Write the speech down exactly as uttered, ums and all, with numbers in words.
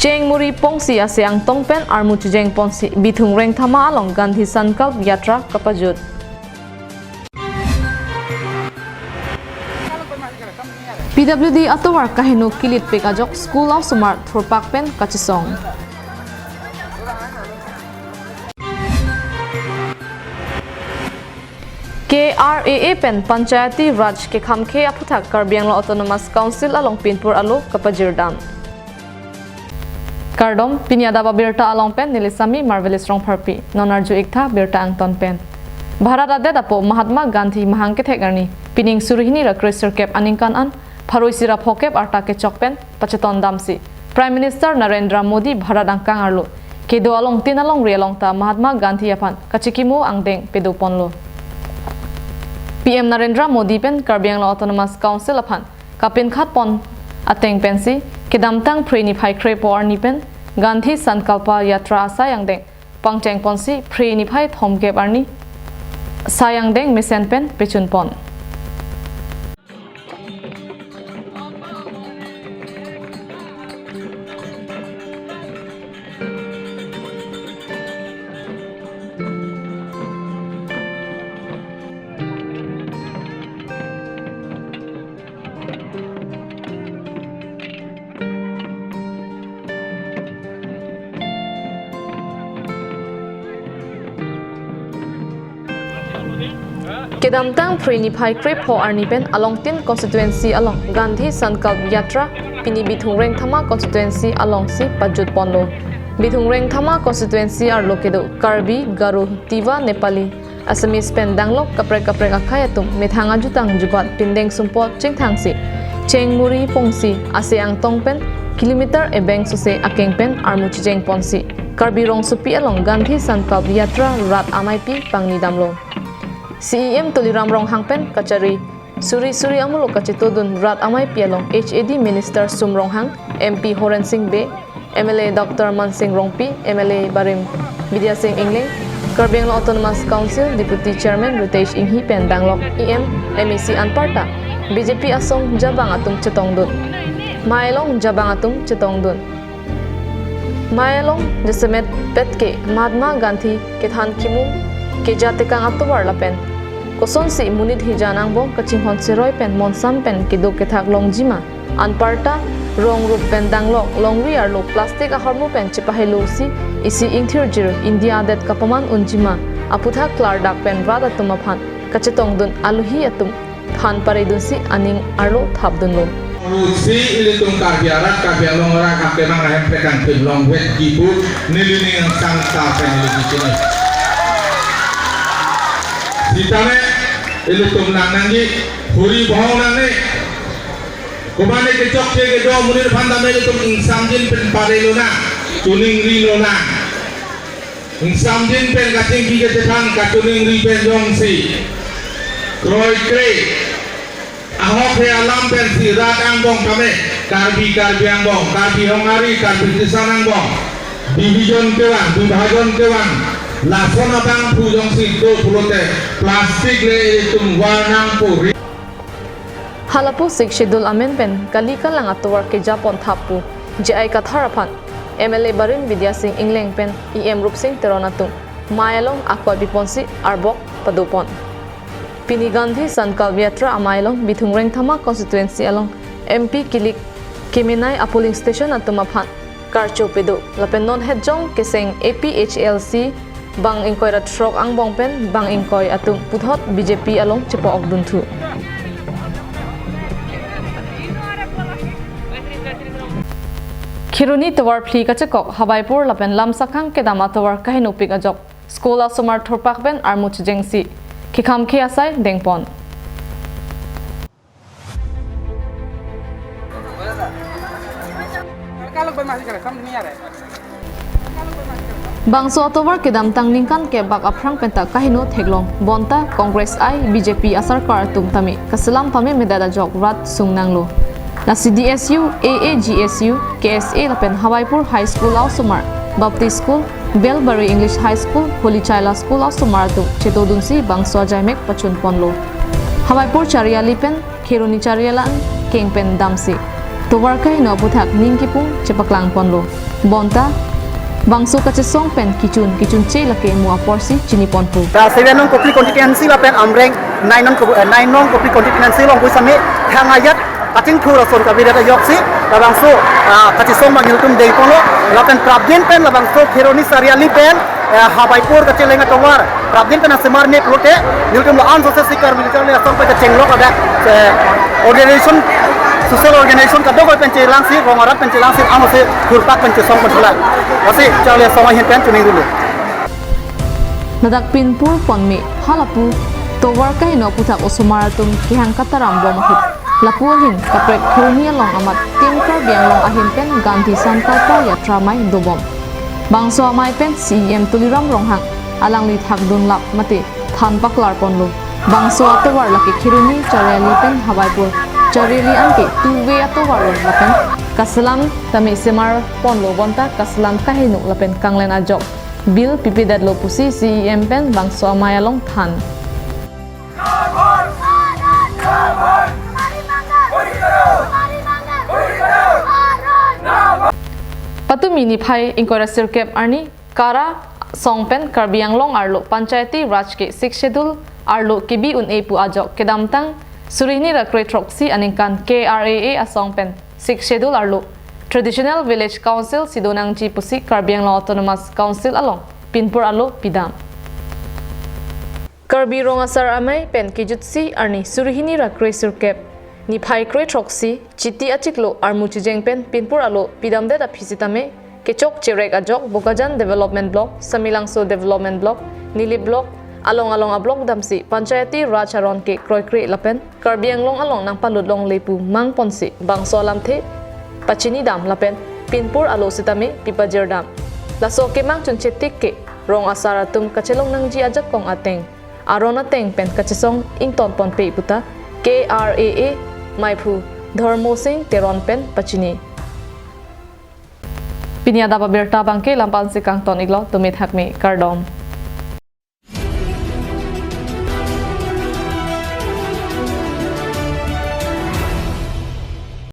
Cheng muri pongsi ase angtong pen armu chejeng ponsi Bithung Rengthama along Gandhi Sankalp Yatra kapajut. P W D atovar kaheno kilitpik ajok school osomar thurpak pen kachesong. K R A A pen Panchayati Raj kekhamkhe aphuthak Karbi Anglong Autonomous Council along pinpur alo kapajirdam. Kardom, pini adap abirta along pen neli Sami Marvelous Rongpharpi. Non arju-ik tha birta angton pen. Bharat adet apo Mahatma Gandhi mahang kethek arni, pining suri hini ra kresirkep aningkan an, pharo isi ra phokep arta kechok pen pachetondamsi Prime Minister Narendra Modi Bharat angkang arlo kedo alongtin alongri along ta Mahatma Gandhi aphan kachikimo angdeng pedoponlo. P M Narendra Modi pen Karbi Anglong Autonomous Council aphan kapinkhat pon ateng pensi kedamtang Phre niphai krepho arni pen Gandhi Sankalpa Yatra asai angdeng pangcheng ponsi Phre niphai thomkep arni sai angdeng mesen pen pechun pon. Kedamtang Phre niphai krepho arni pen alongtin constituency along Gandhi Sankalp Yatra pini Bithung Rengthama constituency alongsi pajut ponlo. Bithung Rengthama constituency arlo kedo Karbi, Garo, Tiwa, Nepali, Assamese pen danglok kaprek kaprek akhei atum methang ajutang jubat pindeng sumpot chingthangsi cheng muri pongsi ase angtong pen kilometer ebeng sose akeng pen armu chejeng ponsi Karbi rongsopi along Gandhi Sankalp Yatra rat ameipi pangnidamlo. C E M Tuliram Ronghang pen kachari suri suri amulo kachetodun rat ameipi along H A D Minister Sum Ronghang, M P Horen Sing Bey, M L A Doctor Mansing Rongpi, M L A barim Bidya Sing Engleng, Karbi Anglong Autonomous Council Deputy Chairman Ritesh Enghi pen danglok E M, M A C anparta B J P asong jabang atum chetongdun. Mei along jabang atum chetongdun. Mei along jasemet petke Mahatma Gandhi kethan kimung keja tekang atovar lapen kosonsi monit hijan angbong kachinghon seroi pen monsam pen keduk kethak longjima, anparta rong rup pen danglok longri arlo plastic ahormu pen chepahelosi isi ingthirjir India adet kapaman unjima aphuthak klardak pen rat atum aphan kachetongdun alohi atum than paredunsi aning arlo thapdunlo. Si ilitum Karbi arat, Karbi Anglong arat, Karbi Anglong ahem pekang pin long wet kipu nelining ang sang ta pen nelining kini. Sitame ilitum nang nangji huri bohong nangne. Kumane kechokche kedo monit aphan tame ilitum ingsamjin pen parelonang, chuning rilonang. Ingsamjin pen kachingki kachethan kachiningri pen jongsi kroikre ahok he alam pensi rat angbong kame, Karbi, Karbi angbong, Karbi Hongari, Karbi Christian angbong division kevang, bibhajon kevang, lason abangphu jongsi do pulote plastic le itum varnang puri. Halapu Sixth Schedule amen pen kali kalang atovar kejapon thap pu J I Kathar aphan M L A barim Bidya Sing Engleng pen E M Rupsing Teron atum mei along akoi piponsi arbok padopon. Pini Gandhi Sankalp Yatra amei along Bithung Rengthama constituency along M P kilik kemenei a polling station atum aphan karcho pedo lapen non hetjong keseng A P H L C bang ingkoi ra throk angbong pen bang ingkoi atum puthot B J P along chepa-okdunthu. Kheroni tovar phli kachekok Hawaipur lapen Lamsakhang kedam atovar kahenopik ajok school asomar thurpak pen armu chejengsi kekhamkhe asai dengpon. Bangso atovar kedamtang ningkan kep bak aphrang penta kaheno theklong bonta Congress ai B J P asarkar atum tame kaselam pamemedet ajok rat sungnanglo. Lasi D S U, A A G S U, K S A lapen Hawaipur High School a-osomar, Baptist School, Belbari English High School, Holy Child a-School a-osomar atum chetodunsi bangso ajaimek pachunponlo. Hawaipur chariali pen Kheroni chariali an keng pen damsi Tovar kaheno aphuthak ning kipung chepaklang ponlo. Bonta bangso kachesong pen kichun kichunche lake mo aporsi chini ponpo. Seven nong Kopili constituency lapen Amreng nine nong Kopili constituency along pu sami thang ayat achingthur ason kabidet ajoksi labangso kachesong bang ilitum dengponlo lapen prapjin pen labangso Kheroni Chariali pen Habaipur kacheleng atovar prapjin pen asemar ne pulote nelitum lo an sose sikar militar le asong pen kachenglok ada organization, social organization kadokave pen chelangsi, rong arat pen chelangsi, ano se hurpak pen chesong pen sulai. Lasi charli asong ahin pen chuning dulu. Ladak pinpur ponme halapu tovar kaheno aphuthak osomar atum kehang kataram bom ahut. Lapu ahin kaprek Kheroni along amat Team Karbi Anglong ahin pen Gandhi Sankalpa Yatra amei dobom. Bangso amei pen C E M Tuliram Ronghang alangli thakdun lap mate than paklar ponlo. Bangso atovar lake Kheroni Chariali pen Habaipur Chariali anke tuve atovar lo lapen kaselam tame semar ponlo bonta kaselam kaheno lapen kanglen ajok bill pipidetlo pusi C E M pen bangso amei along than. Patumi niphai ingkoi ra sirkep arni KARA asong pen Karbi Anglong arlo Panchayati Raj ke Sixth Schedule arlo kebi un-e pu ajok kedamtang suri hini ra kre throksi aningkan K R A A asong pen Sixth Schedule arlo Traditional Village Council si do nangji pusi Karbi Anglong Autonomous Council along pinpur alo pidam. Karbi Rong Asar Amei pen kejutsi arni suri hini ra kre sirkep niphai kre throksi Chiti achiklo armu chijeng pen pinpur alo pidamdet aphi sitame kechok cherek ajok Bokajan Development Block, Samelangso Development Block, Nilip Block along along a block damsi Panchayati Raj aron ke kroikre lapen Karbi Anglong along nangpalut longle pu mang ponsi bangso alamthe pachini dam lapen pinpur alo sitame pipajir dam. Laso kemang chunche tik ke rong asar atum kachelong nangji ajakong ateng aron ateng pen kachesong ington ponpe puta K R A A meiphu Dharmo Singh Teron pen pachini. Pini adap abirta abangke lam-an si kangton iklo, tumit hakmi kardom.